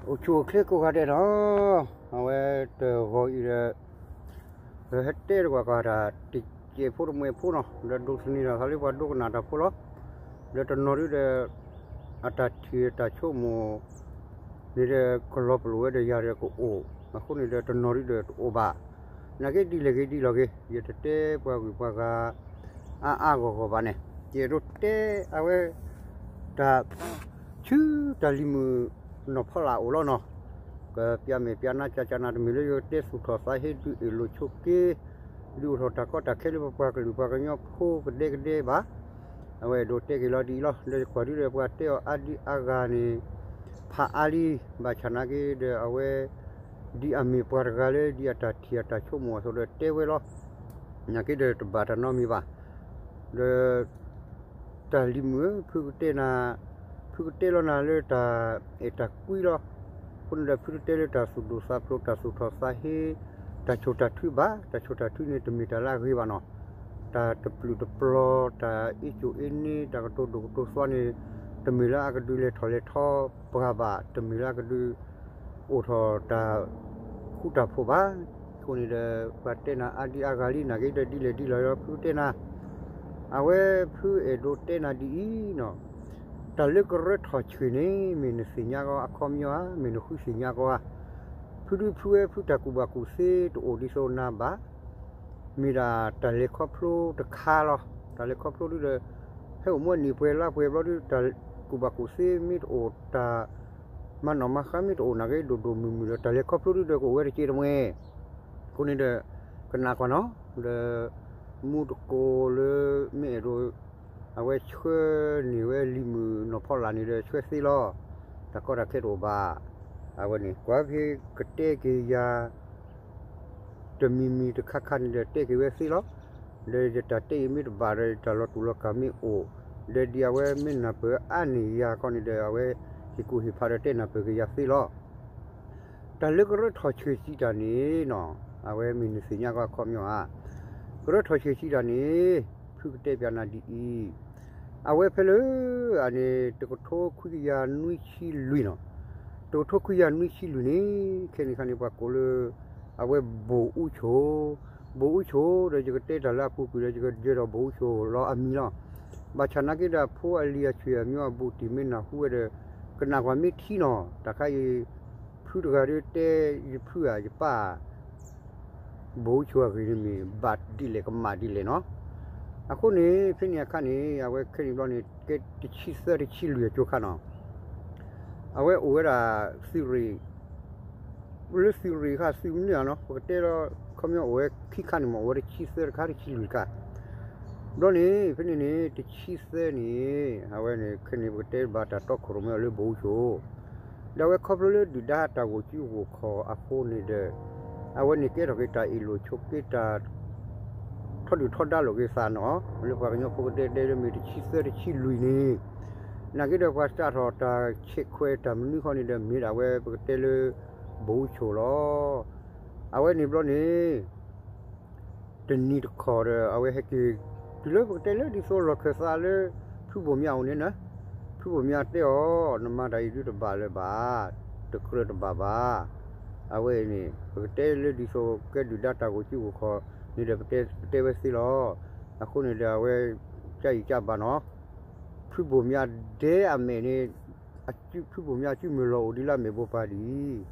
အိၣ်ဆူၣ်အိၣ်ချ့ကိးဂၤဒဲးနီၤ, အဝဲတဂီၤအံၤဒီး ဟဲတဲတကွၢ်ကွၢ်တၢ် တစဲးဖိတမှဲးဖိနီၤ, ဒီးဒိးသန့ၤထီၣ်သးလၢပှၤဒိကနၣ်တၢ်ဖိလီၤ. ဒီးတနီၤဒုဒီး အတၢ်ထံၣ်တၢ်ဆိကမိၣ်န့ၣ်ဒီး ကလီၤပလိာ်ဝဲဒီးယၤဒီးကအိၣ်, အဃိန့ၣ်ဒီးတနီၤဒုဒီးတအိၣ်ဘၣ်. နာ်က့ဒ်လဲၣ်ဂ့ၤဒ်လဲၣ်ဂ့ၤ ယတတဲပှၤဂုၤပှၤဂၤ အါအါဂီၢ်ဂီၢ်ဘၣ်န့ၣ်, ယအဲၣ်ဒိးတဲအဝဲ တၢ် ဆူတၢ်လံၤမုၣ်နီၢ်ဖီလာ်အိၣ်လီၤနီၤ. ကပျးမဲာ်ပျးနါကၠးကၠးနၤတမ့ၢ်လၢယကတဲသူၣ်ထီၣ်သးဟ့ ဒုးအ့ၣ်လိာ်ဆိးက့ ဒုးအိၣ်ထီၣ်တၢ်ကီတၢ်ခဲလၢပပှၤကလုာ်ပှၤကညီဖိကဒဲကဒဲဘၣ်. အဝဲအဲၣ်ဒိးတဲက့ၤလီၤဒ်အံၤလီၤ. ဒီးယကွၢ်ဒုဒီးပှၤတဲအီၤအါဒံအါဂၤန့ၣ် ဖးအါလံ, ဘၣ်ဆၣ်နာ်က့ဒီးအဝဲ ဒ်အမ့ၢ်ပှၤတဂၤလၢဒ်အတၢ်ထံၣ်အတၢ်ဆိကမိၣ်အသိးဒီးတဲဝဲလီၤ. နာ်က့ဒီးတဘၣ်တၢ်နီတမံၤဘၣ်. ဒီး တၢ်လံၤမုၣ်ဧၢ, ဖုကတဲနၤ, ဖုကတဲလီၤနၤလၢတၢ်အဲၣ်တၢ်ကွံလီၤ. အဃိန့ၣ်ဒီးဖုတတဲလၢတၢ်သူၣ်ဒိၣ်သးဖျိး တၢ်သူၣ်ထီၣ်သးဟ့ တၢ်ဆိၣ်တၢ်ထုဘၣ်. တၢ်ဆိၣ်တၢ်ထုန့ၣ်တမ့ၢ်တၢ်လၢအဂ့ၤဘၣ်နီၤ. တၢ်တပျုာ်တပျီၤ တၢ်အ့ၣ်ကၠိၣ်အ့ၣ်န့ၣ် တၢ်ကတိၤဒိၣ်ကတိၤသွါန့ၣ် တမ့ၢ်လၢအကဒုးလဲၤထီၣ်လဲၤထီပှၤဘၣ်, တမ့ၢ်လၢအကဒုး အိၣ်ထီၣ်တၢ်ဃူတၢ်ဖိးဘၣ်. အဃိန့ၣ်ဒီး ပှၤတဲနၤအါဒံအါဂၤလံ နာ်က့ဒီးဒ်လဲၣ်ဒ်လဲၣ်ဒီး ဖုတဲနၤ, အဝဲဖုအဲၣ်ဒိးတဲနၤဒ်အံၤနီၤ, တၢ်လၢကရၢထီၣ်ဆှံးန့ၣ် မ့ၢ်နသ့ၣ်ညါကီအခီပညီဧါ, မ့ၢ်နဃုသ့ၣ်ညါကီဧါ. ဖုဒုဖုဝဲဖုတၢ်ကူၣ်ဘၣ်ကူၣ်သ့တအိၣ်ဒ်သိးနၤဘၣ်. မ့ၢ်ဒၣ်တၢ်လဲၤခီဖျိတခါလီၤ. တၢ်လဲၤခီဖျိဒုဒီး ဟဲအိၣ်မူအနံၣ်ပှဲၤလါပှဲၤဘျီဒု တၢ်ကူၣ်ဘၣ်ကူၣ်သ့မ့ၢ်တအိၣ် တၢ်မၤနီၣ်မၤဃါမ့ၢ်တအိၣ်နာ်က့ ဒိၣ်ဒိၣ်မုၢ်မုၢ်ဒီး တၢ်လဲၤခီဖျိဒုဒီးကအိၣ်ဝဲတက့ၢ်တမှဲ. အဃိန့ၣ်ဒီး ကနၣ်ကွၢ်နီၤ, ဒီး မူတကိးလၢ မ့ၢ်အဲၣ်ဒိး အဝဲဆှၢန့ၢ်ဝဲလံၤမုၣ်နီၢ်ဖီလာ်န့ၣ်ဒီးဆှၢသ့လီၤ. တၢ်ကီတၢ်ခဲတအိၣ်ဘၣ်. အဝဲန့ၣ် ကွၢ်ဖဲကတဲက့ၤယၤ တမံၤမံၤတခါခါန့ၣ်ဒီးတဲက့ၤဝဲသ့လီၤ. ဒီးယတၢ်တဲအံၤမ့ၢ်တဘၣ်ဒီး ယတၢ်လီၤတူာ်လီၤကာ်မ့ၢ်အိၣ်, ဒီးဒ်အဝဲမ့ၢ်နၢ်ပၢၢ်အါန့ၢ်ယၤခီန့ၣ်ဒီး အဝဲဟ့ၣ်ကူၣ်ဟ့ၣ်ဖးဒီးတဲနၢ်ပၢၢ်က့ၤယၤသ့လီၤ. တၢ်လၢကရၢထီၣ်ဆှံးစံးတၢ်န့ၣ်နီၤ, အဝဲမ့ၢ်နသ့ၣ်ညါကီအခီပညီဧါ. ကရၢထီၣ်ဆှံးစံးတၢ်န့ၣ် ဖုကတဲပျးနၤဒ်အံၤ, အဝဲဖဲလၢ အန့ၣ် တကထိခွံကယၤနွံဆံလွံၢ်နီၤ, တကထိခွံကယၤနွံဆံလွံၢ်န့ၣ် ခဲန့ၣ်ခါန့ၣ် ပှၤကိးလၢ အဝဲဘိၣ်အူဆိၣ်, ဘိၣ်အူဆိၣ်ဒီး ယကတဲတၢ်လၢအပူၤကွံာ်ဒီး ယကယၢၤဒီးဘိၣ်အူဆိၣ်လီၤအမံၤလီၤ. ဘၣ်ဆၣ်နာ်က့ဒီး အဖိအလံၤအဆွေအမျိုးအဘူးတံၢ်မ့ၢ်နၢ်ဟူဝဲဒီး ကနၣ်ကွၢ်မ့ၢ်ထံနီၤ, တၢ်ခါအံၤ ဖုတဂၤဒီးတဲယဖုဧါ ယပၢ် ဘိၣ်အူဆိၣ်အဂ့ၢ်န့ၣ်မ့ၢ်ဘၣ်ဒ်လဲၣ်ကမၣ်ဒ်လဲၣ်နီၤ. အဃိန့ၣ် ဖဲန့ၣ်အခါန့ၣ် အဝဲခဲန့ၣ်ဘျီန့ၣ် ကဲတဆံသၢတဆံလွံၢ်အကၠိခါနီၤ. အဝဲအိၣ်ဝဲဒၣ် သုးရ့ၣ် လၢသုးရ့ၣ်ခါသုးမနုၤဧါနီၤ ပကတဲလီၤ ခီပညီအိၣ်ဝဲခံခါန့ၣ်မ့ၢ် အိၣ်ဝဲတဆံသၢတခါတဆံလွံၢ်တခါ. ဘျီန့ၣ် ဖဲန့ၣ်န့ၣ် တဆံသၢန့ၣ် အဝဲန့ၣ် ခဲန့ၣ် ပကတဲဘၣ်တၢ်တီခိၣ်ရိၣ်မဲအီၤလၢဘိၣ်အူဆိၣ် ဒီးအဝဲခီဖျိလၢဒုၣ်ဒါတၢ်ဂိၢ်စုဂိၢ်ခီၣ်အဃိန့ၣ်ဒီး အဝဲန့ၣ်ကဲထီၣ်က့ၤတၢ်အ့ၣ်လိာ်ဆိးက့တၢ် ထီဒုၣ်ထီဒါလိာ်က့ၤသးနီၤ လၢပှၤကညီဖိကဒဲကဒဲလၢမ့ၢ်တဆံသၢတဆံလွံၢ်န့ၣ် နာ်က့ဒီးပှၤစးထီၣ်တၢ်ဆဲးခွဲးတၢ်မနုၤဃီန့ၣ်ဒီး မ့ၢ်ဒၣ်ဝဲပကတဲလၢ ဘိၣ်အူဆိၣ်လီၤ. အဝဲန့ၣ်ဘျီန့ၣ် တနံၤတခီဒီး အဝဲဟဲက့ၤ တုၤလၢပကတဲလၢဒ်သိးလီၢ်ခၢၣ်သးလၢ ဖုဘိၣ်မၠးအိၣ်န့ၣ်နၤ, ဖုဘိၣ်မၠးတဲအီၤ နမၤတၢ်အံၤဒုတဘၣ်လၢၤဘၣ်, တကြၢးတဘၣ်ဘၣ်. အဝဲအံၤန့ၣ် ပကတဲလၢဒ်သိးကဲဒုၣ်ဒါတၢ်ဂိၢ်စုဂိၢ်ခီၣ်န့ၣ်ဒီး ပတဲဝဲသ့လီၤ. အဃိန့ၣ်ဒီးအဝဲ ကၢ်အံၤကၢ်ဘၣ်နီၤ ဖုဘိၣ်မၠးဒဲအမဲာ်န့ၣ် ဖုဘိၣ်မၠးစုမုၢ်လီၤအိၣ်ဒံးလၢအမဲာ်ဘိပၤဒ်အံၤ,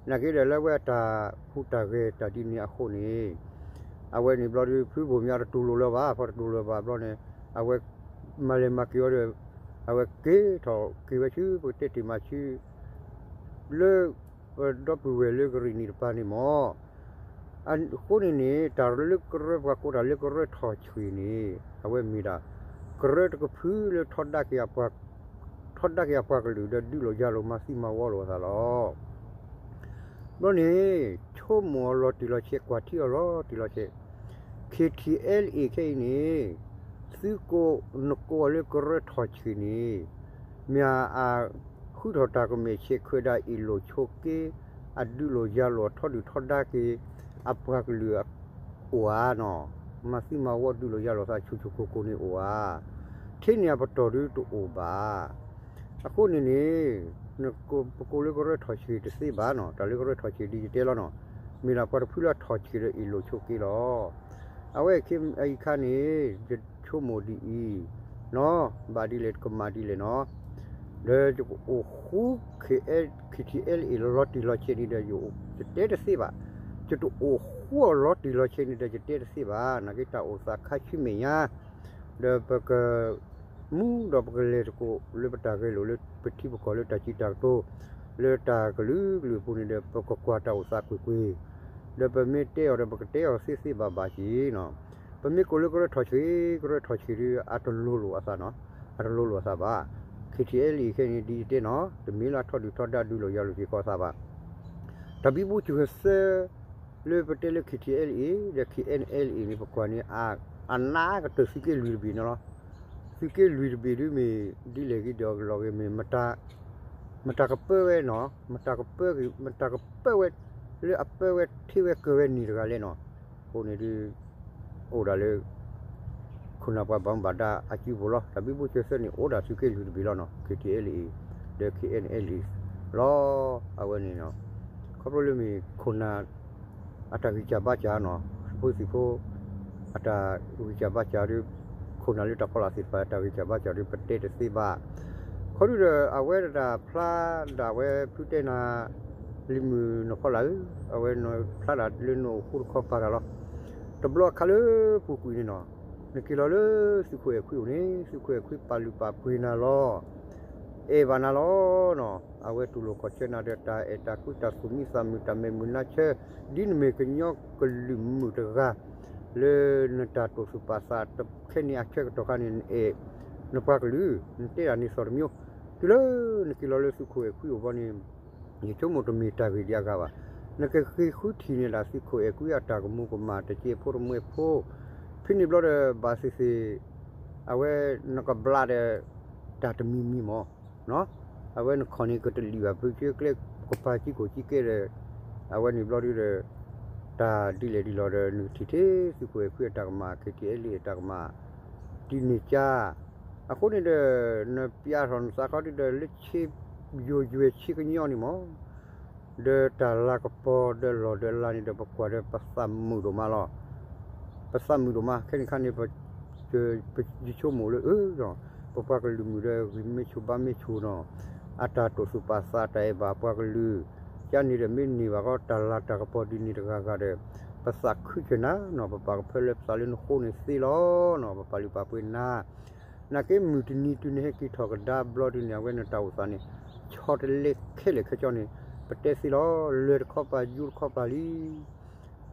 နာ်က့ဒီးလၢအဝဲအတၢ်ဟူးတၢ်ဂဲၤတၢ်ဒ်န့ၣ်အဃိန့ၣ် အဝဲန့ၣ်ဘျီဒီး ဖုဘိၣ်မၠးတတူၢ်လိာ်လၢၤဘၣ်, ဖဲတတူၢ်လိာ်ဘၣ်ဘျီန့ၣ် အဝဲမၤလဲၤမၤက့ၤအီၤဒီး အဝဲက့ၤထီၣ်က့ၤဝဲဆူ ပကတဲတ့ၢ်မးဆူ လၢ ဒီပုၢ်ဝဲၢ်လၢကရံၣ်နံၣ်တပၤန့ၣ်မ့ၢ် အဃိန့ၣ်န့ၣ် တၢ်လၢကရၢပှၤကိးတၢ်လၢကရၢထီၣ်ဆှံးန့ၣ် အဝဲမ့ၢ်ဒၣ် ကရၢတကဖုလၢထီဒါက့ၤအပှၤ ထီဒါက့ၤအပှၤကလုာ်ဒီး ဒုးလိာ်ယၤလိာ်မၤသံမၤဝီလိာ်အသးလီၤ. ဘျီန့ၣ် ဆိကမိၣ်အီၤလီၤတံၢ်လီၤဆဲး ကွၢ်ထံအီၤလီၤတံၢ်လီၤဆဲး ခ့ထံၣ်အဲလ်အ့ၣ် ခဲအံၤန့ၣ် သုကိး နကိးအီၤလၢကရၢထီၣ်ဆှံးန့ၣ် မ့ၢ်အဃုထီၣ်တၢ်ကမဲာ်ဆဲးခွဲးဒၣ်အ့ၣ်လိာ်ဆိးက့ အဒုးလိာ်ယၤလိာ်အထီဒုၣ်ထီဒါက့ၤ အပှၤကလုာ်အိၣ်ဧါနီၤ, မၤသံမၤဝီဒုးလိာ်ယၤလိာ်သးဆူၣ်ဆူၣ်ကိၢ်ကိၢ်န့ၣ်အိၣ်ဧါ, ထဲန့ၣ်အပတီၢ်ဒုတအိၣ်ဘၣ်. အဃိန့ၣ်န့ၣ် ပကိးလၢကရၢထီၣ်ဆံးတသ့ဘၣ်နီၤ, တၢ်လၢကရၢထီၣ်ဆံးဒ်ယတဲလီၤနီၤ, မ့ၢ်ဒၣ်ပှၤတဖုလၢအထီၣ်ဆံးဒီးအ့ၣ်လိာ်ဆိးက့လီၤ. အဝဲအံၤခါန့ၣ် ယဆိကမိၣ်ဒ်အံၤနီၤ, ဘၣ်ဒ်လဲၣ်ကမၣ်ဒ်လဲၣ်နီၤ, ဒီးယကအိၣ်ဃူ ခ့ထံအဲလ်အ့ၣ် လီၤတံၢ်လီၤဆဲးန့ၣ်ဒီး ယတဲတသ့ဘၣ်, ယတအိၣ်ဃူအီၤလီၤတံၢ်လီၤဆဲးန့ၣ်ဒီး ယတဲတသ့ဘၣ်, နာ်က့တၢ်အိၣ်သးခါဆူမဲာ်ညါ ဒီးပက မူဒီးပကလဲၤသကိးလၢပတၢ်ဂဲၤလိာ်လၢပထံပကီၢ်လၢတၢ်စံးတၢ်ကတိၤ လၢတၢ်ကလုာ်ကလုာ်အပူၤန့ၣ်ဒီး ပကကွၢ်တၢ်အိၣ်သးကွ့ၢ်ကွ့ၢ်, ဒီးပမ့ၢ်တဲအီၤဒီး ပကတဲအီၤသ့သ့ဘၣ်ဘၣ်က့ၤနီၤ. ပမ့ၢ်ကိးလၢကရၢထီၣ်ဆံး, ကရၢထီၣ်ဆံးဒီး အတလိၤလိာ်အသးနီၤ, အတလိၤလိာ်အသးဘၣ်. ခ့ထံအဲလ်အ့ၣ်ခဲအံၤန့ၣ် ဒ်ယတဲနီၤ, တမ့ၢ်လၢအထီၣ်ဒုးထီဒါဒုးလိာ်ယၤလိာ်က့ၤကီးအသးဘၣ်. တၢ်ဘံဘူစၢၤသၢ လၢပတဲလၢ ခ့ထံအဲလ်အ့ၣ် ဒီး ခ့အဲၣ်အ့ၣ် အံၤန့ၣ် ပကွၢ်န့ၣ် အနးကတၢၢ်သုးက့လွံၢ်တဘ့ၣ်န့ၣ်လီၤ. သုးက့လွံၢ်တဘ့ၣ်ဒ်မ့ၢ် ဒ်လဲၣ်ဂ့ၤဒီးကလီၤဂ့ၤမ့ၢ် မတၤကပၢဝဲနီၤ, မတၤကပၢဝဲ လၢအပၢဝဲထံဝဲကၢၢ်ဝဲန့ၣ်တဂၤလဲၣ်နီၤ. အဃိန့ၣ်ဒ် အိၣ်ဒၣ်လၢ ခိၣ်နၢ်ပှၤဘၣ်မူဘၣ်ဒါအစုပူၤလီၤ. တၢ်ဘံဘူစၢၤသၢန့ၣ် အိၣ်ဒၣ်သုးက့လွံၢ်တဘ့ၣ်လီၤနီၤ, ခ့ထံအဲလ်အ့ၣ် ဒီး ခ့အဲၣ်အ့ၣ် လီၤ. အဝဲန့ၣ် ခီဖျိလၢမ့ၢ်ခိၣ်နၢ် အတၢ်ဂံၢ်စၢ်ဘါစၢ်နီၤ, ဖိသံၣ်ဖိ အတၢ်ဂံၢ်စၢ်ဘါစၢ်ဒီး ခိၣ်နၢ်လၢတၢ်ဖီလာ်သ့ၣ်တဖၣ် အတၢ်ဂံၢ်စၢ်ဘါစၢ်ဒီး ပတဲတသ့ဘၣ်. ခီဒုဒီး အဝဲဒၣ်ဖျါဒၣ်ဝဲဖုတဲနၤ လံၤမုၣ်နီၢ်ဖီလာ်ဧၢ, အဝဲဖျါဒၣ်လၢနအိၣ်ဃူတခီပၤတၢ်လီၤ. တဘျီအခါလၢပူၤကွံာ်န့ၣ်နီၤ, နက့ၤလီၤလၢသုးခိၣ်အဲၣ်ခွံအိၣ်န့ၣ် သုးခိၣ်အဲၣ်ခွံပာ်လုၢ်ပာ်ပှ့ၤနၤလီၤ. အဲၣ်ဘၣ်နၤလီၤနီၤ, အဝဲတူၢ်လိာ်ခီၣ်ဆၢနၤဒီး တၢ်အဲၣ်တၢ်ကွံ တၢ်သူၣ်မံသးမုာ် တၢ်မဲာ်မုာ်နါဆၢ, ဒ်နမ့ၢ်ကညီကလုာ်မုၣ်တဂၤ လၢနတၢ်တိာ်သူၣ်ပာ်သးတခဲန့ၣ် အဆၢကတီၢ်ခါန့ၣ် နအဲၣ်နပှၤကလုာ် နတဲဒၣ်န့ၣ်သီၣ်တမျိုး, တုၤလၢနက့ၤလီၤလၢသုးခိၣ်အဲၣ်ခွံအိၣ်ဘီန့ၣ် ယဆိကမိၣ်တမ့ၢ်တၢ်ဂ့ၢ်ဒ်အဂၤဘၣ်. နကဃ့ဃုထံၣ်န့ၢ်ဒၣ်သုးခိၣ်အဲၣ်ခွံအတၢ်ကမူၤကမၣ် တစဲးဖိတမှဲဖိ, ဖဲန့ၣ်ဘျီဒီး ဘၣ်သ့ၣ်သ့ၣ် အဝဲနကဘျးဒီး တၢ်တမံၤမံၤမး, အဝဲနခီၣ်န့ၣ်ကတလံၣ်ဘၣ် ဖုကၠိကျဲကပၤကံကိၣ်ကံကဲဒီး အဝဲန့ၣ်ဘျီဒုဒီး တၢ်ဒ်လဲၣ်ဒ်လဲၣ်ဒီး နကထံၣ်ထဲသုးခိၣ်အဲၣ်ခွံအတၢ်ကမၣ် ခ့ထံအဲလ်အ့ၣ်အတၢ်ကမၣ် ဒ်န့ၣ်ကါ အဃိန့ၣ်ဒီး နပျးထီၣ်နသးခီဒုဒီး လၢဆ့ယိၤယွဲၢ်ဆ့ကညီန့ၣ်မး ဒီးတၢ်လၤကပီၤဒီးလီၢ်ဒီးလၤန့ၣ်ဒီး ပကွၢ်ဒီးပသးမုာ်ဒိၣ်မးလီၤ. ပသးမုာ်ဒိၣ်မး ခဲန့ၣ်ခါန့ၣ် ယဆိကမိၣ်လၢ အၢ ပပှၤကလုာ်မုာ်ဒီး ဂံၢ်မ့ၢ်ဆူၣ်ဘါမ့ၢ်ဆူၣ်နီၤ, အတၢ်တိာ်သူၣ်ပာ်သး တၢ်အဲၣ်ဘၣ်ပှၤကလုာ်, ကန့ၣ်ဒီးမ့ၢ်န့ၢ်ဘၣ်ဃီ တၢ်လၤတၢ်ကပီၤဒ်န့ၣ်တဂၤဂၤဒီး ပသးခုစၢၤနၤနီၤ, ပပာ်ကဖၢလၢပသးလၢနဃိန့ၣ်သ့လီၤနီၤ, ပပာ်လုၢ်ပာ်ပှ့ၤနၤ နာ်က့မုၢ်တနံၤတုၤနဟဲက့ၤထီၣ်ကဒါဘျီဒုန့ၣ် အဝဲန့ၣ်တၢ်အိၣ်သးန့ၣ် ဆီတလဲခဲလၢာ်ခဲဆ့န့ၣ် ပတဲသ့လီၤ, လွဲၢ်တခီပၤ ယူတခီပၤ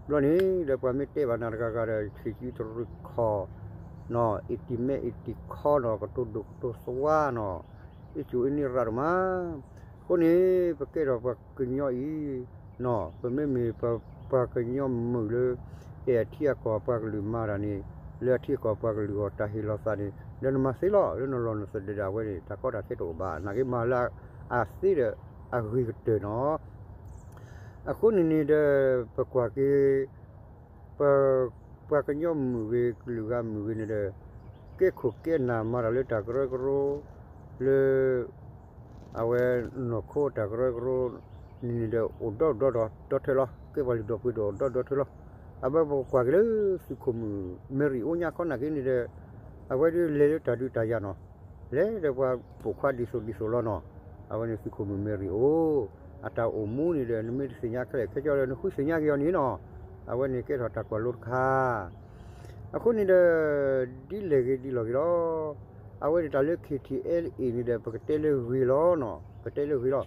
လံ. ဘျီန့ၣ်ဒီးပှၤမ့ၢ်တဲဘၣ်နၤတဂၤဂၤဒီး ဆံးစုတရူးခီၣ်နီၤ, အ့ၣ်တံၢ်မဲအ့ၣ်တံၢ်ခီနီၤ, ကတိၤဒိၣ်ကတိၤသွါနီၤ, အ့ၣ်ကူအ့ၣ်န့ၢ်ရၣ်ဒိၣ်မး. အဃိန့ၣ် ပကဲထီၣ်ပှၤကညီအံၤနီၤ, ပမ့မ့ၢ်ပှၤကညီမုာ်လၢ အဲၣ်အထံအကီၢ်ပှၤကလုာ်မၤတၢ်န့ၣ်, လၢအထံအကီၢ်ပှၤကလုာ်အဂီၢ်တၢ်ဟ့ၣ်လီၤသးန့ၣ် ဒီးနမၤသ့လီၤ, လၢနလီၢ်နသဒၢးဒၣ်ဝဲန့ၣ် တၢ်ကီတၢ်ခဲတအိၣ်ဘၣ်, နာ်က့မၤလၢအသ့ဒီးအဂ့ၤကတၢၢ်နီၤ. အဃိန့ၣ်န့ၣ်ဒီး ပကွၢ်က့ၤ ပ ပှၤကညီမုာ်ဂ့ၤ ကလုာ်ဂၤမုာ်ဂ့ၤန့ၣ်ဒီး ကဲခိၣ်ကဲနၢ်မၤတၢ်လၢတၢ်ကရၢကရိ လၢ အဝဲနီၢ်ခိတၢ်ကရၢကရိန့ၣ်န့ၣ်ဒီး အိၣ်ဒီဒီဒီးဒီထၢလီၤ, ကဲပှၤလုၢ်ဒိၣ်ပှ့ၤဒိၣ်ဒီဒီထၢလီၤ. အဝဲပကွၢ်က့ၤလၢသုးခိၣ်မုၣ် မဲရံၤအိၣ်ညါခီနာ်က့န့ၣ်ဒီး အဝဲဒုးလဲၤလၢတၢ်ဒုးတၢ်ယၤနီၤ, လဲၤဒီးပှၤပိာ်ခွါဒ်သိးဒ်သိးလီၤနီၤ. အဝဲန့ၣ်သုးခိၣ်မုၣ်မဲရံၤအိၣ် အတၢ်အိၣ်မူန့ၣ်ဒီး နမ့ၢ်တသ့ၣ်ညါခဲလၢာ်ခဲဆ့ဒီး နဃုသ့ၣ်ညါက့ၤအီၤန့ၣ်နီၤ. အဝဲန့ၣ်ကဲထီၣ်တၢ်ကွၢ်လိတခါ အဃိန့ၣ်ဒီး ဒ်လဲၣ်ဂ့ၤဒ်လဲၣ်ဂ့ၤလီၤ. အဝဲန့ၣ်တၢ်လၢ ခ့ထံအဲလ်အ့ၣ်န့ၣ်ဒီး ပကတဲလၢဂ့ၤလီၤနီၤ, ပတဲလၢဂ့ၤလီၤ.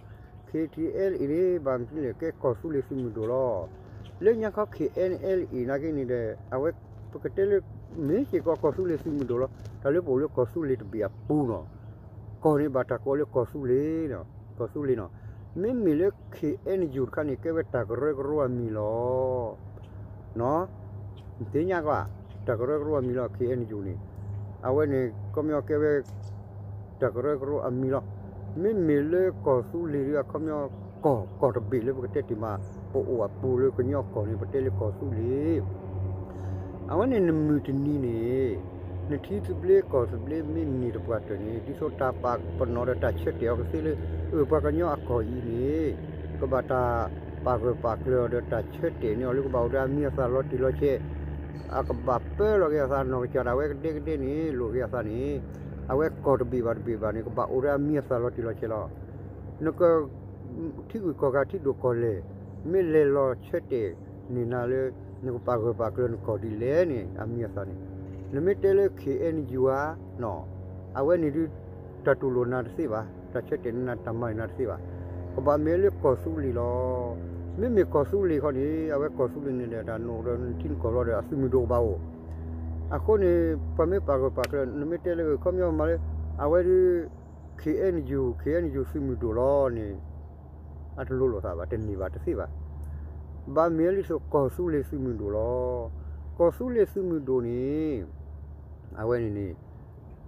ခ့ထံအဲလ်အ့ၣ်န့ၣ် ဘၣ်မနုၤလဲၣ် ကဲကီၢ်သူလ့ၤသုးမုၢ်ဒိၣ်လီၤ. လၢညါခီ ခ့အဲၣ်အ့ၣ်နာ်က့န့ၣ်ဒီး အဝဲ ပကတဲလၢ မ့ၢ်စ့ၢ်ကီးကီၢ်သူလ့ၤသုးမုၢ်ဒိၣ်လီၤ. တၢ်လၢပအိၣ်လၢကီၢ်သူလ့ၤတဘ့ၣ်အပူၤနီၤ ကီၢ်န့ၣ်ဘၣ်တၢ်ကိးလၢကီၢ်သူလ့ၤ, ကီၢ်သူလ့ၤနီၤ. မ့မ့ၢ်လၢ ခ့အဲၣ်ယူၣ်တခါန့ၣ် ကဲဝဲတၢ်ကရၢကရိအမံၤလီၤ. နသ့ၣ်ညါကွၢ် တၢ်ကရၢကရိအမံၤလီၤ ခ့အဲၣ်ယူၣ်န့ၣ်. အဝဲန့ၣ် ခီပညီကဲဝဲ တၢ်ကရၢကရိအမံၤလီၤ. မ့မ့ၢ်လၢကီၢ်သူလ့ၤဒ်အခီပညီ ကီၢ် ကီၢ်တဘ့ၣ်လၢပကတဲတ့ၢ်မး ပအိၣ်အပူၤလၢကညီကီၢ်န့ၣ် ပတဲလၢကီၢ်သူလ့ၤ. အဝဲန့ၣ်နမုၢ်တနံၤန့ၣ် နထံသဘျ့ကီၢ်သဘျ့မ့ၢ်န့ၢ်တပှၢ်တၢၢ်န့ၣ် ဒ်သိးတၢ်ပာ်ပနီၣ်ဒီးတၢ်ဆၢတဲာ်အီၤကသ့လၢ အၢ ပှၤကညီအကီၢ်အံၤန့ၣ် ကဘၣ်တၢ်ပာ်ဂၢၢ်ပာ်ကျၢၤအီၤဒီးတၢ်ဆၢတဲာ်န့ၢ်အီၤလၢကဘၣ်အိၣ်ဒီးအမံၤအသၣ်လီၤတံၢ်လီၤဆဲး, အကဘၣ်ပၢလီၤက့ၤအသးနီၢ်ကစၢ်ဒၣ်ဝဲကဒဲကဒဲန့ၣ် လိၣ်က့ၤအသးန့ၣ် အဝဲကီၢ်တဘ့ၣ်ဘၣ်တဘ့ၣ်ဘၣ်န့ၣ် ကဘၣ်အိၣ်ဒီးအမံၤအသၣ်လီၤတံၢ်လီၤဆဲးလီၤ. နက ထံဂုၤကီၢ်ဂၤထံဒိၣ်ကီၢ်လဲၢ် မ့ၢ်လဲၤလီၤဆၢတဲာ်န့ၢ်နၤလၢ နကပာ်ဂၢၢ်ပာ်ကျၢၤနကီၢ်ဒ်လဲၣ်န့ၣ် အမံၤအသၣ်န့ၣ်, နမ့ၢ်တဲလၢ ခ့ၣ်အဲၣ်ယူၣ် ဧါ, အဝဲန့ၣ်ဒုး တၢ်တူၢ်လိာ်နၤတသ့ဘၣ်, တၢ်ဆၢတဲာ်န့ၢ်နၤတၢ်မၤန့ၢ်နၤတသ့ဘၣ်, ကဘၣ်မ့ၢ်လၢကီၢ်သူလ့ၤလီၤ. မ့မ့ၢ်ကီၢ်သူလ့ၤခီန့ၣ် အဝဲကီၢ်သူလ့ၤန့ၣ်ဒီး တၢ်နအိၣ်ဒီးနထံနကီၢ်လီၤဒီး အသုးမုၢ်ဒိၣ်ကဘၣ်အိၣ် အဃိန့ၣ် ပှၤမ့ၢ်ပာ်ဂၢၢ်ပာ်ကျၢၤ နမ့ၢ်တဲလၢ ခီပညီမၤလၢ အဝဲဒုး ခ့ၣ်အဲၣ်ယူၣ် ခ့ၣ်အဲၣ်ယူၣ် သုးမုၢ်ဒိၣ်လီၤန့ၣ် အတလိၤလိာ်သးဘၣ်, တန့ၢ်ဘၣ်တသ့ဘၣ်. ဘၣ်မ့ၢ်လံဒ်သိးကီၢ်သူလ့ၤသုးမုၢ်ဒိၣ်လီၤ. ကီၢ်သူလ့ၤသုးမုၢ်ဒိၣ်န့ၣ် အဝဲန့ၣ်န့ၣ်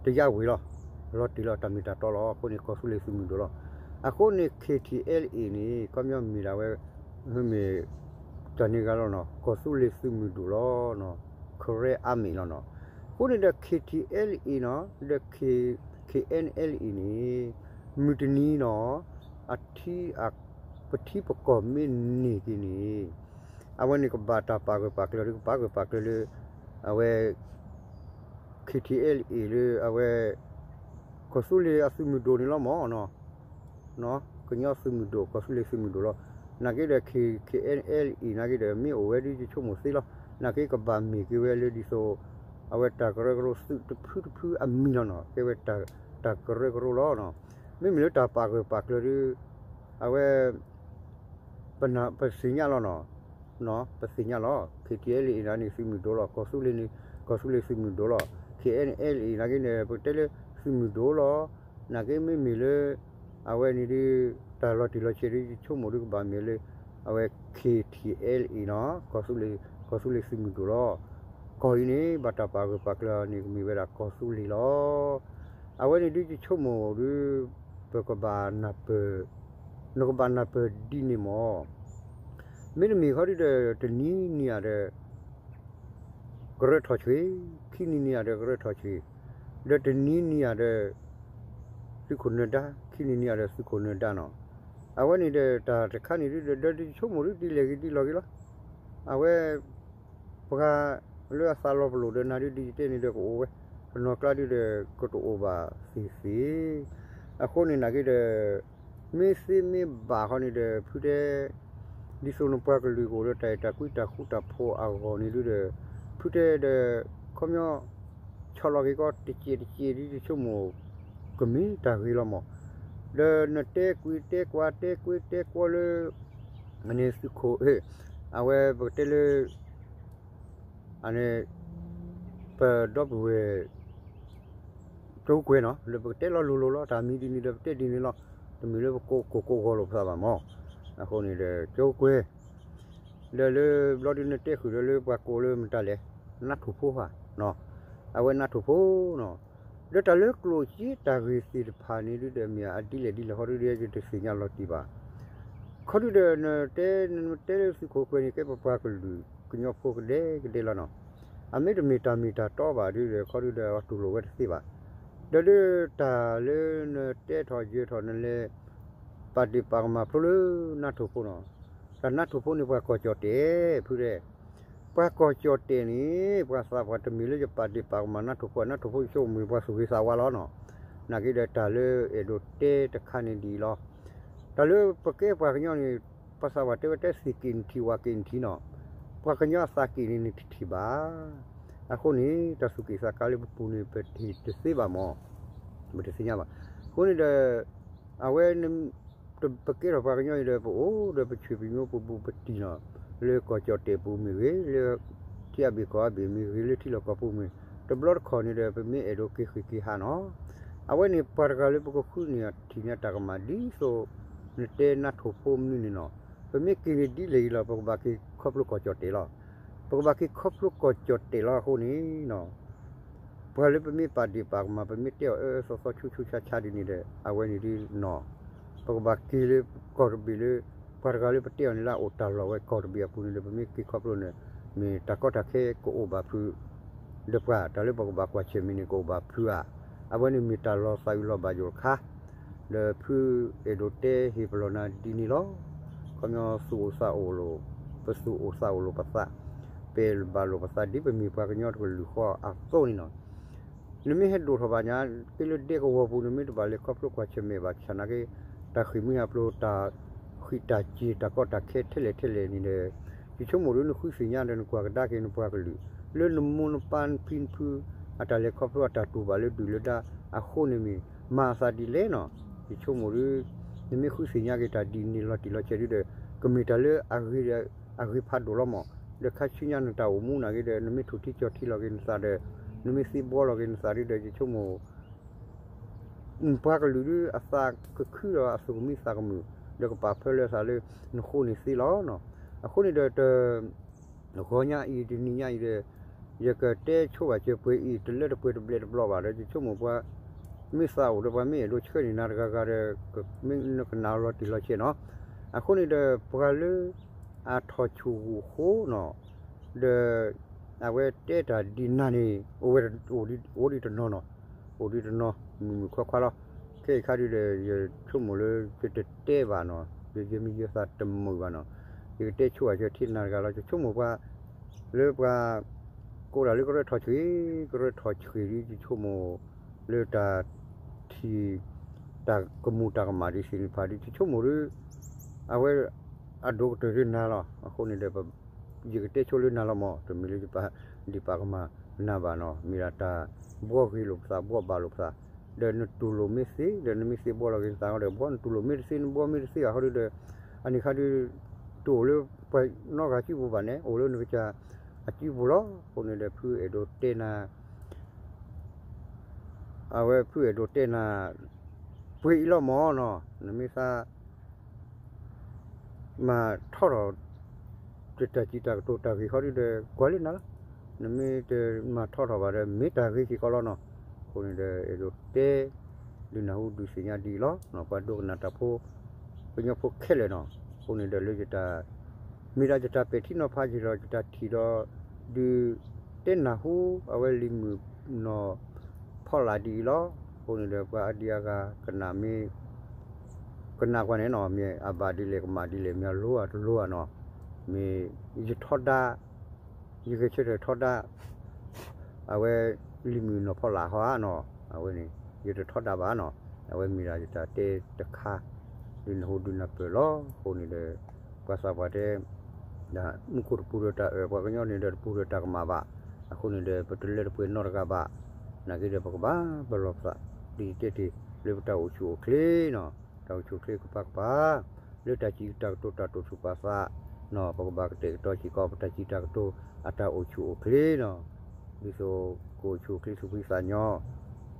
တယါဝ့ၤလီၤ, လီၤတံၢ်လီၤ တၢ်မ့ၢ်တၢ်တီလီၤ. အဃိန့ၣ် ကီၢ်သူလ့ၤသုးမုၢ်ဒိၣ်လီၤ. အဃိန့ၣ် ခ့ၣ်ထံၣ်အဲလ်အ့ၣ်န့ၣ် ခီပညီမ့ၢ်ဒၣ်ဝဲ မ့ၢ် တၢ်န့ၣ်ဂၤလီၤနီၤ, ကီၢ်သူလ့ၤသုးမုၢ်ဒိၣ်လီၤနီၤ, Karen Army လီၤနီၤ. အဃိန့ၣ်ဒီး ခ့ၣ်ထံၣ်အဲလ်အ့ၣ်နီၤ ဒီး ခ့ၣ်အဲၣ်အဲလ်အ့ၣ်န့ၣ် မုၢ်တနံၤနီၤ အထံ ပထံပကီၢ်မ့ၢ်န့ၢ်က့ၤန့ၣ် အဝဲန့ၣ်ကဘၣ်တၢ်ပာ်ဂၢၢ်ပာ်ကျၢၤ ဒီးကပာ်ဂၢၢ်ပာ်ကျၢၤလၢ အဝဲ ခ့ၣ်ထံၣ်အဲလ်အ့ၣ်လၢအဝဲ ကီၢ်သူလ့ၤအသုးမုၢ်ဒိၣ်န့ၣ်လီၤမၢ်နီၤ. ကညီသုးမုၢ်ဒိၣ် ကီၢ်သူလ့ၤသုးမုၢ်ဒိၣ်လီၤ. နာ်က့ဒီး ခ့ၣ်အဲၣ်အဲလ်အ့ၣ် နာ်က့ဒီး မ့ၢ်အိၣ်ဝဲဒ်ယဆိကမိၣ်သ့လီၤ. နာ်က့ကဘၣ်မ့ၢ်က့ၤဝဲလၢဒ်သိး အဝဲတၢ်ကရၢကရိသုးတဖုတဖုအမံၤလီၤနီၤ. ကဲဝဲတၢ်ကရၢကရိလီၤ. မ့မ့ၢ်လၢတၢ်ပာ်ဂၢၢ်ပာ်ကျၢၤဒီး အဝဲ ပသ့ၣ်ညါလီၤနီၤ. ပသ့ၣ်ညါလီၤ. ခ့ၣ်ထံၣ်အဲလ်အ့ၣ်န့ၣ် သုးမုၢ်ဒိၣ်လီၤ. ကီၢ်သူလ့ၤန့ၣ် ကီၢ်သူလ့ၤသုးမုၢ်ဒိၣ်လီၤ. ခ့ၣ်အဲၣ်အဲလ်အ့ၣ် နာ်က့န့ၣ် ပကတဲလၢသုးမုၢ်ဒိၣ်လီၤ. နာ်က့မ့မ့ၢ်လၢ အဝဲန့ၣ်ဒုး တၢ်လီၤတံၢ်လီၤဆဲးဒုး ယဆိကမိၣ်ဒုးကဘၣ်မ့ၢ်လၢ အဝဲ ခ့ၣ်ထံၣ်အဲလ်အ့ၣ်နီၤ ကီၢ်သူလ့ၤသုးမုၢ်ဒိၣ်လီၤ. ကီၢ်အံၤန့ၣ် ဘၣ်တၢ်ပာ်ဂၢၢ်ပာ်ကျၢၤန့ၣ် ကမ့ၢ်ဝဲဒၣ်ကီၢ်သူလ့ၤလီၤ. အဝဲန့ၣ်ဒုးယဆိကမိၣ်ဒုး ပကဘၣ်နၢ်ပၢၢ် နကဘၣ်နၢ်ပၢၢ်ဒ်န့ၣ်မၢ်. မ့တမ့ၢ်ခီဒုးဒီး တနံၤနံၤဧါဒီး ကရၢထီၣ်ဆှံ, ခံနံၤနံၤဧါဒီးကရၢထီၣ်ဆှံ, ဒီးတနံၤနံၤဧါဒီး သုးခိၣ်နၢၤဒါ, ခံနံၤနံၤဧါဒီးသုးခိၣ်နၢၤဒါနီၤ. အဝဲန့ၣ်ဒီးတၢ်တခါန့ၣ်ဒုးဒီး ဒီးယဆိကမိၣ်ဒုးဒ်လဲၣ်ဂ့ၤဒ်လဲၣ်ဂ့ၤလီၤ. အဝဲ ပှၤလၢအသးလီၤပလိာ်ဒီးနၤဒုး ဒ်ယတဲန့ၣ်ဒီးကအိၣ်ဝဲ, တနီၤကျါဒုးဒီး ကတအိၣ်ဘၣ်သ့ၣ်သ့ၣ်. အဃိန့ၣ်နာ်က့ဒီး မ့ၢ်သ့မ့ၢ်ဘၣ်ဃီန့ၣ်ဒီး ဖုတဲ ဒ်သိးနပှၤကလုာ်ကအိၣ်ဒီးတၢ်အဲၣ်တၢ်ကွံတၢ်ဃူတၢ်ဖိးအဂီၢ်န့ၣ်ဒုးဒီး ဖုတဲဒီး ခီပညီ ဆီၣ်လီၤက့ၤကီးတစဲးတစဲးဒ်ယဆိကမိၣ် ကမ့ၢ်တၢ်ဂ့ၤလီၤမၢ်. ဒီးနတဲကွံာ်တဲကွၢ်တဲကွ့တဲကွီလၢ န့ၣ်သုးခိၣ် အဝဲပကတဲလၢ အန့ၣ် ပဒီပုၢ်ဝဲၢ် ကၠိကွဲၤနီၤ လၢပကတဲလီၤလိၤလိၤလီၤ တၢ်မံၤဒ်န့ၣ်ဒီးပတဲဒ်န့ၣ်လီၤ. တမ့ၢ်လၢပကိးကိးဂီၤလိာ်ပသးဘၣ်မၢ်. အဃိန့ၣ်ဒီး ကၠိကွဲၤ ဒီးလၢဘျီဒုးနတဲဃုာ်ဒီးလၢပှၤကိးလၢမတၤလဲၣ် နါထိၣ်ဖိဧါ, အဝဲနါထိၣ်ဖိနီၤ. ဒီးတၢ်လၢကျိၣ်စ့တၢ်ဂ့ၢ်သ့ၣ်တဖၣ်န့ၣ်ဒုးဒီးမ့ၢ်အဒ်လဲၣ်ဒ်လဲၣ်ဃီဒုးဒီးယတသ့ၣ်ညါလီၤတံၢ်ဘၣ်. ခီဒုးဒီးနတဲ နတဲလၢသုးခိၣ်ကွဲၤန့ၣ် ကဲပပှၤကလုာ်ကညီဖိကဒဲကဒဲလီၤနီၤ. အမ့ၢ်တမ့ၢ်တၢ်မ့ၢ်တၢ်တီဘၣ်ဒုးဒီး ခီဒုးဒီးအတူၢ်လိာ်ဝဲတသ့ဘၣ်. ဒီးဒုးတၢ်လၢနတဲထီၣ်ယၢၤထီၣ်နလဲၤ ပာ်ဒ့ၣ်ပာ်ကမၣ်ဖျိလၢနါထိၣ်ဖိနီၤ. တၢ်နါထိၣ်ဖိန့ၣ် ပှၤကီၢ်ကၠီၣ်တဲာ် ဖုတဲ ပှၤကီၢ်ကၠီၣ်တဲာ်န့ၣ် ပှၤသးပှၢ်တမ့ၢ်လၢယပာ်ဒ့ၣ်ပာ်ကမၣ်နါထိၣ်ဖိ နါထိၣ်ဖိဆိကမိၣ်ပှၤသူၣ်ဂ့ၤသးဝါလီၤနီၤ. နာ်က့ဒီးတၢ်လၢအဲၣ်ဒိးတဲတခါန့ၣ်ဒ်အံၤလီၤ. တၢ်လၢပကဲပှၤကညီန့ၣ် ပှၤသးပှၢ်တဲဝဲတဲသ့ၣ်က့ၣ်နထံၣ်ဝၣ်က့ၣ်နထံၣ်နီၤ. ပှၤကညီအသးက့ၣ်န့ၣ်နတထံၣ်ဘၣ်. အဃိန့ၣ် တၢ်သူၣ်က့ၣ်သးကါလၢပပူၤန့ၣ် ပထံၣ်တသ့ဘၣ်မၢ်. ပတသ့ၣ်ညါဘၣ်. အဃိန့ၣ်ဒီး အဝဲ ပကဲထီၣ်ပှၤကညီအံၤဒီး ပအိၣ်ဒီးပဆွေပမျိုးပဘူးပတံၢ်နီၤ, လၢကီၢ်ကၠီၣ်တဲာ်ပူၤမ့ၢ်ဂ့ၤ, လၢထံအဘ့ၣ်ကီၢ်အဘ့ၣ်မ့ၢ်ဂ့ၤ, လၢထံလီၢ်ကီၢ်ပူၤမ့ၢ်, တဘျီတခီၣ်န့ၣ်ဒီး ပမ့ၢ်အဲၣ်ဒိးက့ၤဃ့ၢ်က့ၤဟးနီၤ, အဝဲန့ၣ်ပှၤတဂၤလၢပကဃုန့ၢ်အီၤထံၣ်န့ၢ်တၢ်ကမၣ်ဒ်သိး နတဲနါထိၣ်ဖိမနုၤန့ၣ်နီၤ, ပမ့ၢ်က့ၤန့ၢ်ဒ်လဲၣ်ဂ့ၤလီၤ ပကဘၣ်က့ၤခီဖျိကီၢ်ကၠီၣ်တဲာ်လီၤ. ပကဘၣ်က့ၤခီဖျိကီၢ်ကၠီၣ်တဲာ်လီၤအဃိန့ၣ်နီၤ ပှၤလၢပမ့ၢ်ပာ်ဒ့ၣ်ပာ်ကမၣ် ပမ့ၢ်တဲအီၤအၢအၢသီသီဆူဆူဆါဆါဒ်န့ၣ်ဒီး အဝဲန့ၣ်ဒ်နီၤ, ပကဘၣ်က့ၤလၢကီၢ်တဘ့ၣ်လၢ ပှၤတဂၤလၢပတဲအီၤန့ၣ်လၢအအိၣ်တၢ်လီၢ်ဝဲကီၢ်တဘ့ၣ်အပူၤန့ၣ်ဒီး ပမ့ၢ်က့ၤခီဖျိန့ၣ် မ့ၢ်တၢ်ကီတၢ်ခဲကအိၣ်ဘၣ်ဖုး ဒီးပှၤတၢ်လၢပကဘၣ်ကွၢ်ဆၢၣ်မဲာ်န့ၣ် ကအိၣ်ဘၣ်ဖုးဧါ. အဝဲန့ၣ်မ့ၢ်တၢ်လီၤသးအုးလီၤဘၣ်ယိၣ်တခါ, ဒီးဖုအဲၣ်ဒိးတဲဟ့ၣ်ပလီၢ်နၤဒ်န့ၣ်လီၤ. ခီပညီသူၣ်အိၣ်သးအိၣ်လိာ်, ပသူၣ်အိၣ်သးအိၣ်လိာ်ပသး, ပအဲၣ်ဘၣ်လိာ်ပသးဒ်ပမ့ၢ်ပှၤကညီတကလုာ်ဃီအသိးန့ၣ်လီၤ. နမ့ၢ်ဟဲဒိၣ်ထီၣ်ဘၣ်ညါ က့လၢဒဲကဝီၤပူၤ နမ့ၢ်တဘၣ်လဲၤခီဖျိကွၢ်ဆၢၣ်မဲာ်ဘၣ်ဆၣ်နာ်က့ တၢ်ဃ့ၢ်မှံဟးဖျိး တၢ်ဃံးတၢ်စ့ၤ တၢ်ကီတၢ်ခဲထဲလဲၣ်ထဲလဲၣ်န့ၣ်ဒီး ယဆိကမိၣ်ဒီးနဃုသ့ၣ်ညါဒီးနကွၢ်ကဒါက့ၤနပှၤကလုာ် လၢနမိၢ်နပၢ်နဖံနဖု အတၢ်လဲၤခီဖျိအတၢ်တူၢ်ဘၣ်လၢဒုၣ်လၢဒါအဃိန့ၣ်မ့ၢ် မၤအသးဒ်လဲၣ်နီၤ. ယဆိကမိၣ်ဒီး နမ့ၢ်ဃုသ့ၣ်ညါက့ၤတၢ်ဒ်န့ၣ်လီၤတံၢ်လီၤဆဲးဒ်ဒီး ကမ့ၢ်တၢ်လၢအဂ့ၤဖးဒိၣ်လီၤမး, ဒီးခါဆူညါနတၢ်အိၣ်မူနာ်က့ဒီး နမ့ၢ်ထူၣ်ထံကၠီထံလီၤက့ၤနသးဒီး နမ့ၢ်သ့ဘှီလီၤက့ၤနသးဒ်ဒီး ယဆိကမိၣ် ပှၤကလုာ်ဒ်အသးကခုဒီးအသူၣ်ကမံသးကမုာ် ဒီးကပာ်ဖၢလၢအသးလၢ နဃိန့ၣ်သ့လီၤ. အဃိန့ၣ်ဒီး တ ဂီၤညါအံၤတနံၤညါအံၤဒီး ယကတဲဆိဘၣ်စၢၤပှဲၤအံၤ တလၢတပှဲၤတဘျဲးတဘျီဘၣ်ဒီး ယဆိကမိၣ်ပှၤ မ့ၢ်သးအိၣ်ဒီးပှၤမ့ၢ်အဲၣ်ဒိးဆှၢန့ၢ်နၤတဂၤဂၤဒီး မ့ၢ်နကနၣ်လီၤတံၢ်လီၤဆဲးနီၤ. အဃိန့ၣ်ဒီး ပှၤလၢ အထီၣ်ဆူၣ်ဂူာ်ဃိနီၤ ဒီး အဝဲတဲတၢ်ဒ်နၤန့ၣ် အိၣ်ဝဲ အိၣ်ဒံးတနီၤနီၤ, အိၣ်ဒံးတနီၤ မုၢ်မုၢ်ခွါခွါလီၤ. ခဲအံၤခါဒုဒီး ယဆိကမိၣ်လၢ ယတတဲဘၣ်နီၤ, ယမံၤယသးတမုာ်ဘၣ်နီၤ, ယကတဲဆိဘၣ်စၢၤထဲနၤတဂၤလီၤ. ယဆိကမိၣ်ပှၤ လၢပှၤ ကိးတၢ်လၢကရၢထီၣ်ဆှံ, ကရၢထီၣ်ဆှံဒ်ယဆိကမိၣ် လၢတၢ်ထံၣ် တၢ်ကမူၣ်တၢ်ကမၣ်ဒ်သ့ၣ်တဖၣ်ဒ်ယဆိကမိၣ်ဒီး အဝဲ အဒိၣ်ကတၢၢ်လၢနၤလီၤ. အဃိန့ၣ်ဒီး ယကတဲဆိလၢနၤလီၤမး, တမ့ၢ်လၢယပာ်ဒံးပာ်ကမၣ်နၤဘၣ်နီၤ, မ့ၢ်ဒၣ်တၢ်ဘှီဂ့ၤလိာ်ပသး ဘှီဘၣ်လိာ်ပသး, ဒီးနတူၢ်လိာ်မ့ၢ်သ့ ဒီးနမ့ၢ်သ့ဘှီလီၤက့ၤနသးဒီး ဘှီနတူၢ်လိာ်မ့ၢ်တသ့ နဘှီမ့ၢ်တသ့ဘၣ်ဃီဒီး အန့ၣ်ခါဒု တအိၣ်လၢပှၤနီတဂၤစုပူၤဘၣ်န့ၣ် အိၣ်လၢနကစၢ်အစုပူၤလီၤ. အဃိန့ၣ်ဒီး ဖုအဲၣ်ဒိးတဲနၤ အဝဲဖုအဲၣ်ဒိးတဲနၤ ပှဲၤအံၤလီၤမးနီၤ, နမ့ၢ်သး မၤထီထီၣ် တၢ်စံးတၢ်ကတိၤတၢ်ဂ့ၢ်ခီဒုဒီး ကွၢ်လၢနၤလီၤ. နမ့ၢ်တမၤထီထီၣ်ဘၣ်ဒီး မ့ၢ်တၢ်ဂ့ၤစ့ၢ်ကီးလီၤနီၤ. အဃိန့ၣ်ဒီး အဲၣ်ဒိးတဲ ဒုးနၢ်ဟူဒုးသ့ၣ်ညါဒ်အံၤလီၤ. ပှၤဒိကနၣ်တၢ်ဖိ ကညီဖိခဲလၢာ်နီၤ. အဃိန့ၣ်ဒီးလၢယတၢ် မ့ၢ်ဒၣ်ယတၢ်ပဲာ်ထံနီၤဖးယံာ်ဒီး ယတၢ်ထံၣ်ဒီး ဒုး တဲနၢ်ဟူ အဝဲလံၤမုၣ်နီၢ်ဖီလာ်ဒ်အံၤလီၤ. အဃိန့ၣ်ဒီး ပှၤအဒံးအဂၤကနၣ်မ့ၢ် ကနၣ်ကွၢ်န့ၣ်နီၤ, မ့ၢ်အဘၣ်ဒ်လဲၣ်ကမၣ်ဒ်လဲၣ် မ့ၢ်အလိၤအတလိၤဧါနီၤ, မ့ၢ်ယထီဒါ ယဂဲၤဆၢထၢၣ်ထီဒါ အဝဲလံၤမုၣ်နီၢ်ဖီလာ်ဟီဧါနီၤ, အဝဲန့ၣ် ယတထီဒါဘၣ်နီၤ, အဝဲမ့ၢ်ဒၣ်ယတၢ်တဲတခါ ဒုးနၢ်ဟူဒုးနၢ်ပၢၢ်လီၤ. အဃိန့ၣ်ဒီး ပှၤသးပှၢ်တဲ ဒ်မူခိၣ်တပူၤဒီးတၢ်အၢၣ် ပှၤကညီန့ၣ်ဒီးတပူၤဒီးတၢ်ကမၣ်ဘၣ်. အဃိန့ၣ်ဒီး ပတလၢတပှဲၤနီတဂၤဘၣ်. နာ်က့ဒီး ပကဘၣ်ပလီၢ်ပသး ဒ်ယတဲတ့ၢ် လၢပတၢ်အိၣ်ဆူၣ်အိၣ်ချ့နီၤ, တၢ်အိၣ်ဆူၣ်အိၣ်ချ့ကပၤကပၤ လၢတၢ်စံးတၢ်ကတိၤတၢ်တိာ်ထူၣ်ပာ်သးနီၤ, ပကဘၣ်ကတဲာ်ကတီၤစ့ၢ်ကီး ပတၢ်စံးတၢ်ကတိၤအတၢ်အိၣ်ဆူၣ်အိၣ်ချ့နီၤ, ဒ်သိးကအိၣ်ဆူၣ်အိၣ်ချ့ဆူၣ်ဖှံသးညီ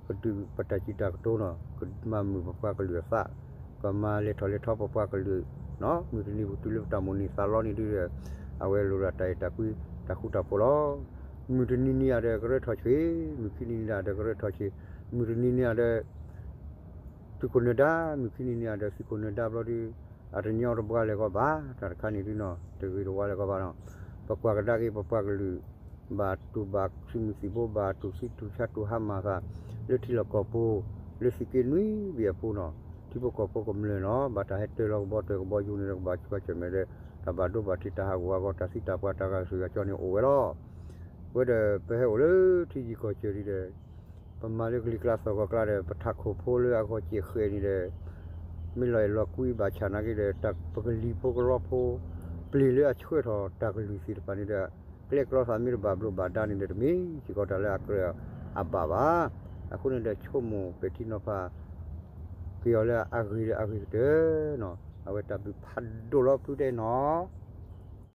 ကဒုးပတၢ်စံးတၢ်ကတိၤနီၤ, ကမၤမုာ်ပပှၤကလုာ်အသး, ကမၤလဲၤထီၣ်လဲၤထီပပှၤကလုာ်နီၤ, မုၢ်တနံၤပကတုၤလၢပတၢ်မိၣ်န့ၢ်သးလီန့ၣ်ဒုဒီး အဝဲလိၣ်ဒၣ်တၢ်အဲၣ်တၢ်ကွံ တၢ်ဃူတၢ်ဖိးလီၤ. မုၢ်တနံၤနံၤအံၤဒီးကရၢထီၣ်ဆှံ, မုၢ်ခံနံၤနံၤဒီးကရၢထီၣ်ဆှံ, မုၢ်တနံၤနံၤအံၤဒီး သုးခိၣ်နၢၤဒါ, မုၢ်ခံနံၤနံၤအံၤဒီးသုးခိၣ်နၢၤဒါဘျီဒု အတညီတဘှါလဲၤကီးဘၣ်, တၢ်တခါန့ၣ်ဒုနီၤ တဂ့ၤတဝါလဲၤကီးဘၣ်နီၤ, ပကွၢ်ကဒါက့ၤပပှၤကလုာ် ဘၣ်တူၢ်ဘၣ်ဆံးမုၢ်သံၣ်ဘိ ဘၣ်တူၢ်ဆံးတူၢ်ဆါတူၢ်ဟါမၢ်သး လၢထံလီၢ်ကီၢ်ပူၤ လၢသုးက့နွံဘ့ၣ်အပူၤနီၤ, ထံဖိကီၢ်ဖိကမျၢၢ်နီၤ, ဘၣ်တၢ်ဟဲတၢၤလီၤကဘီတၢၤကဘီယူၤန့ၣ်ဒီး ကဘၣ်ကွၢ်ဆၢၣ်မဲာ်ဒီး တၢ်ဘၣ်ဒိဘၣ်ထံး တၢ်ဟးဂူာ်ဟးဂီၤ တၢ်သံတၢ်ပှၢ် တၢ်ဂၤဆူၣ်ဂၤကၠီန့ၣ်အိၣ်ဝဲလီၤ. ဝဲဒီးပဟဲအိၣ်လၢထံယံၤကီၢ်စၢၤဒ်ဒီး ပမၤလၢကလံၤကျါသီၣ်ဂီၤကျါဒီး ပထးခိၣ်ဖိလၢအဂီၢ်စ့ၢ်ဃဲးန့ၣ်ဒီး မ့ၢ်လီၤအဲၣ်လီၤကွံဘၣ်ဆၣ်နာ်က့ဒီး ပကလံၤဖိကလီဖိ ပျ့ၤလၢအဆှၢထီၣ်တၢ်ကလုၢ်သ့ၣ်တဖၣ်န့ၣ်ဒီး ကျဲကျီသးမ့ၢ်တဘၣ်ဘျိးဘၣ်ဒါန့ၣ်ဒီး တမ့ၢ်စ့ၢ်ကီးတၢ်လၢအကြၢးအဘၣ်ဘၣ်. အဃိန့ၣ်ဒီးဆိကမိၣ်ပဲာ်ထံနီၤဖး က့ၤအီၤလၢအဂ့ၤဒီးအဂ့ၤကတၢၢ်နီၤ, အဝဲတၢ်ဘျုးဖးဒိၣ်လီၤဖုတဲနီၤ.